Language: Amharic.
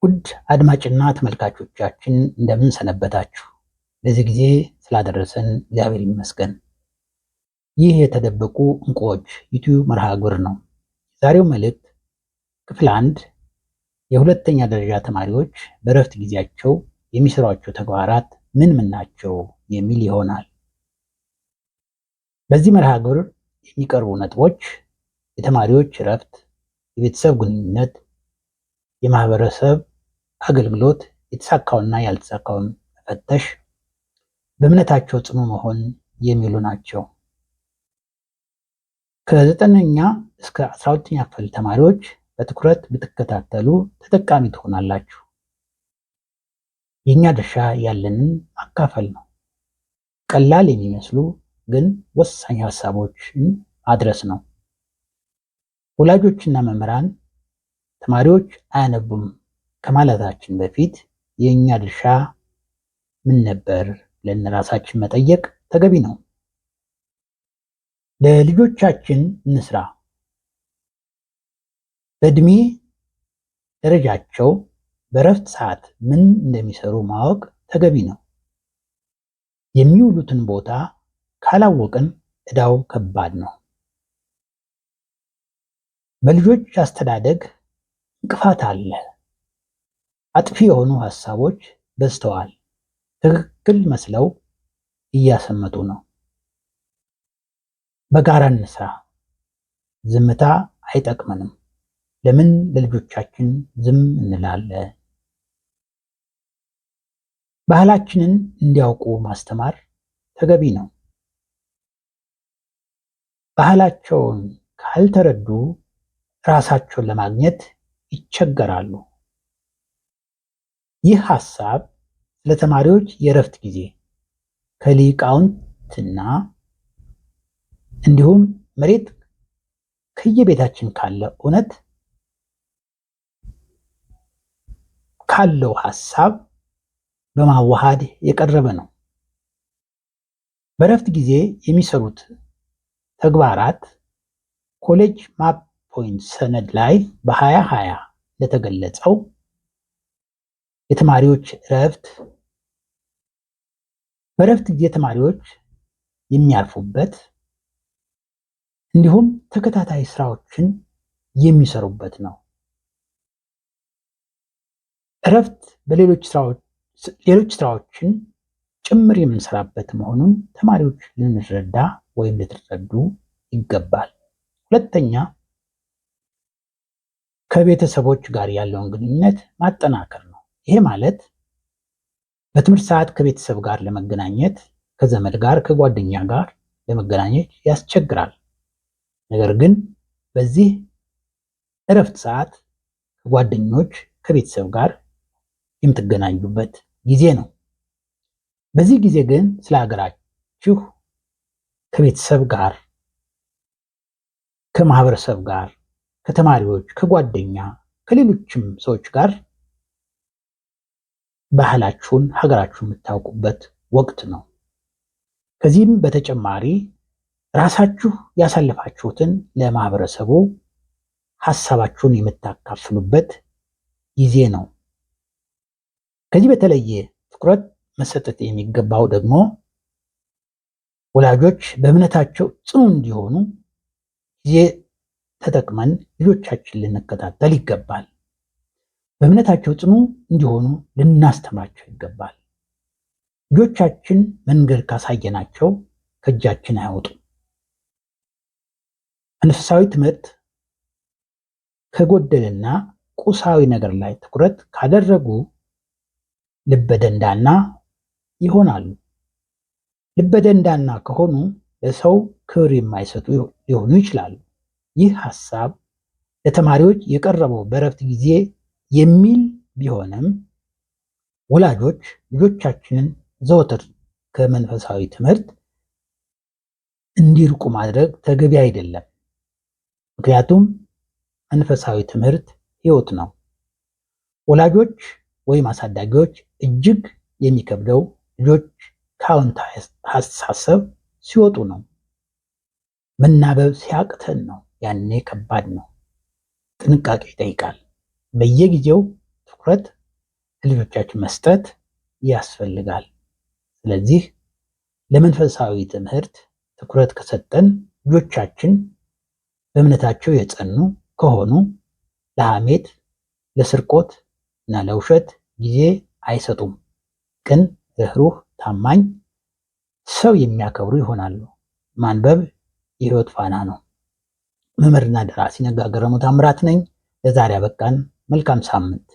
ውድ አድማጭና ተመልካቾቻችን እንደምን ሰነበታችሁ? ለዚህ ጊዜ ስላደረሰን እግዚአብሔር ይመስገን። ይህ የተደበቁ እንቁዎች ዩቲዩብ መርሃ ግብር ነው። የዛሬው መልእክት ክፍል 1 የሁለተኛ ደረጃ ተማሪዎች በእረፍት ጊዜያቸው የሚሰሯቸው ተግባራት ምን ምን ናቸው የሚል ይሆናል። በዚህ መርሃ ግብር የሚቀርቡ ነጥቦች የተማሪዎች እረፍት፣ የቤተሰብ ግንኙነት፣ የማህበረሰብ አገልግሎት፣ የተሳካውና ያልተሳካውን መፈተሽ፣ በእምነታቸው ጽኑ መሆን የሚሉ ናቸው። ከ9ኛ እስከ 12ኛ ክፍል ተማሪዎች በትኩረት ብትከታተሉ ተጠቃሚ ትሆናላችሁ። የእኛ ድርሻ ያለንን ማካፈል ነው። ቀላል የሚመስሉ ግን ወሳኝ ሀሳቦችን ማድረስ ነው። ወላጆችና መምህራን ተማሪዎች አያነቡም ከማለታችን በፊት የእኛ ድርሻ ምን ነበር ብለን ራሳችን መጠየቅ ተገቢ ነው። ለልጆቻችን እንስራ። በእድሜ ደረጃቸው በእረፍት ሰዓት ምን እንደሚሰሩ ማወቅ ተገቢ ነው። የሚውሉትን ቦታ ካላወቅን ዕዳው ከባድ ነው። በልጆች አስተዳደግ እንቅፋት አለ። አጥፊ የሆኑ ሀሳቦች በዝተዋል። ትክክል መስለው እያሰመጡ ነው። በጋራ እንስራ። ዝምታ አይጠቅመንም። ለምን ለልጆቻችን ዝም እንላለን? ባህላችንን እንዲያውቁ ማስተማር ተገቢ ነው። ባህላቸውን ካልተረዱ ራሳቸውን ለማግኘት ይቸገራሉ። ይህ ሀሳብ ለተማሪዎች የእረፍት ጊዜ ከሊቃውንትና እንዲሁም መሬት ከየቤታችን ካለ እውነት ካለው ሀሳብ በማዋሃድ የቀረበ ነው። በእረፍት ጊዜ የሚሰሩት ተግባራት College Map Point ሰነድ ላይ በ2020 እንደተገለጸው የተማሪዎች እረፍት በእረፍት ጊዜ ተማሪዎች የሚያርፉበት እንዲሁም ተከታታይ ስራዎችን የሚሰሩበት ነው። እረፍት በሌሎች ስራዎችን ጭምር የምንሰራበት መሆኑን ተማሪዎች ልንረዳ ወይም ልትረዱ ይገባል። ሁለተኛ፣ ከቤተሰቦች ጋር ያለውን ግንኙነት ማጠናከር ነው። ይሄ ማለት በትምህርት ሰዓት ከቤተሰብ ጋር ለመገናኘት፣ ከዘመድ ጋር፣ ከጓደኛ ጋር ለመገናኘት ያስቸግራል። ነገር ግን በዚህ እረፍት ሰዓት ከጓደኞች፣ ከቤተሰብ ጋር የምትገናኙበት ጊዜ ነው። በዚህ ጊዜ ግን ስለ ሀገራችሁ ከቤተሰብ ጋር፣ ከማህበረሰብ ጋር፣ ከተማሪዎች፣ ከጓደኛ፣ ከሌሎችም ሰዎች ጋር ባህላችሁን፣ ሀገራችሁን የምታውቁበት ወቅት ነው። ከዚህም በተጨማሪ ራሳችሁ ያሳለፋችሁትን ለማህበረሰቡ ሀሳባችሁን የምታካፍሉበት ጊዜ ነው። ከዚህ በተለየ ትኩረት መሰጠት የሚገባው ደግሞ ወላጆች በእምነታቸው ጽኑ እንዲሆኑ ጊዜ ተጠቅመን ልጆቻችን ልንከታተል ይገባል። በእምነታቸው ጽኑ እንዲሆኑ ልናስተምራቸው ይገባል። ልጆቻችን መንገድ ካሳየናቸው ከእጃችን አይወጡም። መንፈሳዊ ትምህርት ከጎደለና ቁሳዊ ነገር ላይ ትኩረት ካደረጉ ልበደንዳና ይሆናሉ። ልበደንዳና ከሆኑ ለሰው ክብር የማይሰጡ ሊሆኑ ይችላሉ። ይህ ሀሳብ ለተማሪዎች የቀረበው በእረፍት ጊዜ የሚል ቢሆንም ወላጆች ልጆቻችንን ዘወትር ከመንፈሳዊ ትምህርት እንዲርቁ ማድረግ ተገቢ አይደለም። ምክንያቱም መንፈሳዊ ትምህርት ሕይወት ነው። ወላጆች ወይም አሳዳጊዎች እጅግ የሚከብደው ልጆች ከአዎንታዊ አስተሳሰብ ሲወጡ ነው። መናበብ ሲያቅተን ነው። ያኔ ከባድ ነው። ጥንቃቄ ይጠይቃል። በየጊዜው ትኩረት ለልጆቻችን መስጠት ያስፈልጋል። ስለዚህ ለመንፈሳዊ ትምህርት ትኩረት ከሰጠን ልጆቻችን በእምነታቸው የጸኑ ከሆኑ ለሐሜት፣ ለስርቆት እና ለውሸት ጊዜ አይሰጡም። ቅን፣ ርህሩህ፣ ታማኝ፣ ሰው የሚያከብሩ ይሆናሉ። ማንበብ የህይወት ፋና ነው። መምህርና ደራሲ ነጋ ገረመው ታምራት ነኝ። ለዛሬ አበቃን። መልካም ሳምንት።